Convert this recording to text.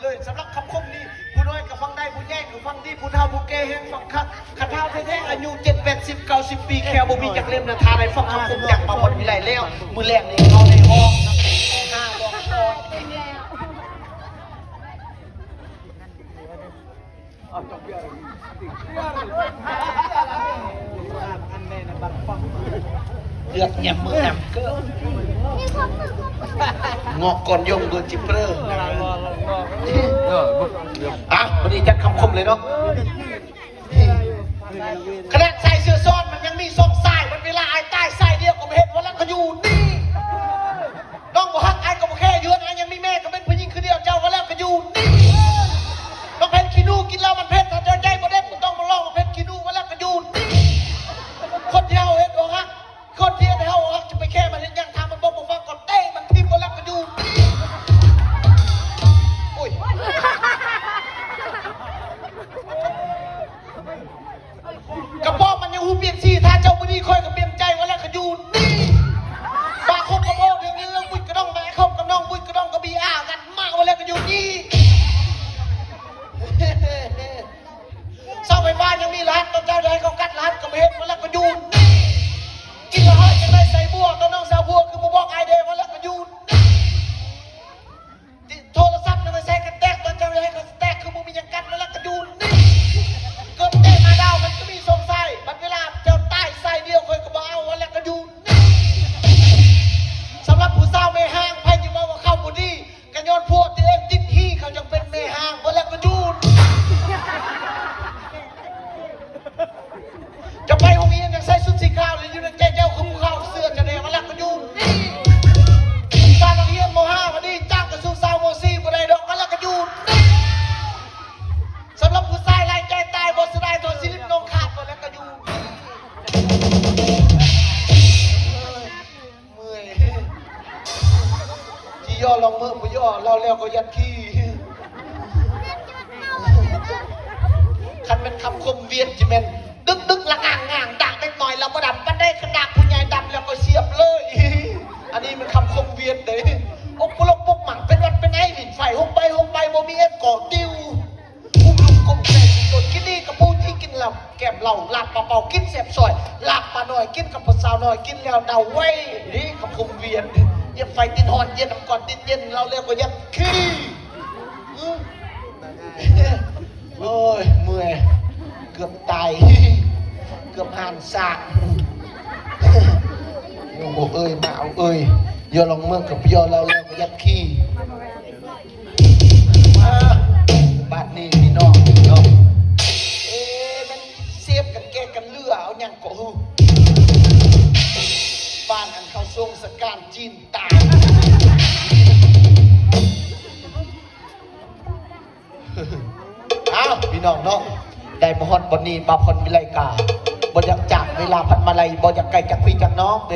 ເລີຍ. ສຳລັບຄຳຄົມນີ້ ຜູ້ນ້ອຍກໍຟັງໄດ້ ຜູ້ໃຫຍ່ກໍຟັງດີ ຜູ້ເຖົ້າຜູ້ແກ່ແຮ່ງຟັງຄັກ. ຄັນເຖົ້າແທ້ໆ ອາຍຸເຈັດ ແປດສິບ ເກົ້າສິບປີ ແຂ້ວບໍ່ມີຈັກເຫຼັ້ມນະ ຖ້າໄດ້ຟັງຄຳຄົມຈາກປາບ່ອນວິໄລແລ້ວ ມື້ແລງນີ້ເຮົາໄດ້ຮ້ອງຫ້າບອກກ່ອນ. ເລືອດຫຍ້ຳມືນຳເກີ ງອກກ່ອນຢົງເບີຈິເປີ ອ່ະ ວັນນີ້ຈັດຄຳຄົມເລີຍເນາະ. ຂະໜາດໃສ່ເສື້ອຊ້ອນມັນຍັງມີສອງສາຍ ມັນເວລາອ້າຍຕາຍສາຍດຽວກໍບໍ່ເຫັນ ວ່າແລ້ວກໍຢູ່ນີ້. ນ້ອງບໍ່ຮັກອ້າຍກໍບໍ່ແຄ ຢູ່ເຮືອນອ້າຍຍັງມີແມ່ ກໍເປັນຜູ້ຍິງຄືດຽວເຈົ້າ ວ່າແລ້ວກໍຢູ່ນີ້. ບັກເຜັດຂີ້ໜູກິນແລ້ວມັນເຜັດ ຖ້າເຈົ້າໃຈບໍ່ເດັດ ບໍ່ຕ້ອງມາລອງບັກເຜັດຂີ້ໜູ ວ່າແລ້ວກໍຢູ່ນີ້. ຄົນທີ່ເຮົາເຮັດບໍ່ຮັກ ຄົນທີ່ເຮັດໃຫ້ເຮົາຮັກ ຈະໄປແຄມັນເຮັດຫຍັງ ຖ້າມັນບໍ່ ບໍ່ຟັງກໍເຕະມັນຖິ້ມ ວ່າແລ້ວກໍຢູ່ນີ້. ໂອ້ຍ ກະເພາະມັນຍັງຮູ້ປ່ຽນສີ ຖ້າເຈົ້າບໍ່ດີຂ້ອຍກໍປ່ຽນໃຈ ວ່າແລ້ວກໍຢູ່ນີ້. ມາຄົບກັບໂອເດີເລື່ອງບຸດກະດອງ ມາຄົບກັບນ້ອງບຸດກະດອງ ກໍບີອາກັນມາ ວ່າແລ້ວກໍຢູ່ນີ້. ເສົາໄຟຟ້າຍັງມີລະຫັດ ຕອນເຈົ້າຢາກໃຫ້ເຂົາກັດລະຫັດກໍບໍ່ເຮັດ ວ່າແລ້ວກໍຢູ່ນີ້. ກິນລະຫອຍຈັ່ງໃດໃສ່ບົວ ຕອນນ້ອງສາວບົວຄືບໍ່ບອກອ້າຍແດ່ ວ່າແລ້ວກໍຢູ່ນີ້. ໂທລະສັບຍັງໄດ້ໃສ່ກັນແຕກ ຕອນເຈົ້າຢາກໃຫ້ເຂົາແຕກຄືບໍ່ມີຫຍັງກັນ ວ່າແລ້ວກໍຢູ່ນີ້. ເກີດແຕກມາດາວມັນກໍມີສອງສາຍ ບັດເວລາເຈົ້າຕາຍສາຍດຽວຂ້ອຍກໍບໍ່ເອົາ ວ່າແລ້ວກໍຢູ່ນີ້. ສຳລັບຜູ້ສາວແມ່ຮ້າງ ໃຜຈະເວົ້າວ່າເຂົາບໍ່ດີ ກະຍ້ອນພວກຕົວເອງຕິດຫີ່ ເຂົາຈັ່ງເປັນແມ່ຮ້າງ ບໍ່ແລ້ວກໍຢູ່. ຈະໄປໂຮງຮຽນຍັງໃສ່ຊຸດສີຂາວ ແລະຢູ່ໃນໃຈເຈົ້າຄືພູເຂົາ ເສື້ອຈະແນວ ບໍ່ແລ້ວກໍຢູ່. ການຮຽນ ມໍຫ້າ ມານີ້ ຈ້າງກະສູງສາວ ມໍສີ່ ບໍ່ໄດ້ດອກ ບໍ່ແລ້ວກໍຢູ່. ສຳລັບຜູ້ຊາຍລາຍໃຈຕາຍ ບໍ່ເສຍດາຍທໍ່ສະລິບນ້ອງຂາດ ບໍ່ແລ້ວກໍຢູ່. ເມື່ອຍ ຊິຍໍລອງເມີ້ ບໍ່ຍໍລາວແລ້ວກໍຢັດຂີ້. ຄັນແມ່ນຄຳຄົມວຽນ ຊິແມ່ນດຶກໆ ລະງ່າງໆ ດາກເດັກນ້ອຍລະບໍ່ດຳປານໃດ ຄັນດາກຜູ້ໃຫຍ່ດຳແລ້ວກໍສຽບເລີຍ. ອັນນີ້ແມ່ນຄຳຄົມວຽນເດ້. ອົກປະຫຼົກປົກໝັງ ເປັນຫວັດເປັນໄອ ຫຼິ້ນໄຟຫົກໃບຫົກໃບ ບໍ່ມີເອັດກໍຕິວ. ກຸມລຸມກຸມແຄງ ກິນໂດດກິນດີ ກະປູຈີກິນເຫຼົ້າ ແກ້ມເຫຼົ້າ ລາບປາເປົ່າ ກິນແຊບຊອຍ ລາບປານ້ອຍ ກິນກັບຜູ້ສາວນ້ອຍ ກິນແລ້ວເດົາໄວ. ນີ້ຄຳຄົມວຽນ ຢຽບໄຟຕິດຮ້ອນ ຢຽບນ້ຳກ້ອນຕິດເຢັນ ລາວແລ້ວກໍຢາກຂີ້. ໂອ້ຍ ເມື່ອຍ ເກືອບຕາຍ ເກືອບຫານສາກ. ໂອ້ ເອີຍ ມາເອົາເອີຍ ຍໍລອງເມີ້ ກະບໍ່ຍໍລາວແລ້ວກໍຢາກຂີ້. ມາ ບາດນີ້ພີ່ນ້ອງເນາະ ເອ ແມ່ນເສບກັນແກງກັນເຫຼືອເອົາຫຍັງເກາະຫື ບ້ານອັນເຂົາສົ່ງສະການຈີນຕາຍ. ອ້າວ ພີ່ນ້ອງເນາະ ໄດ້ມາຮອດບ່ອນນີ້ ບ່າວພອນວິໄລກາ ບໍ່ຢາກຈາກເວລາພັນມາໄລ ບໍ່ຢາກໄກຈາກພີ່ຈາກນ້ອງ ເວ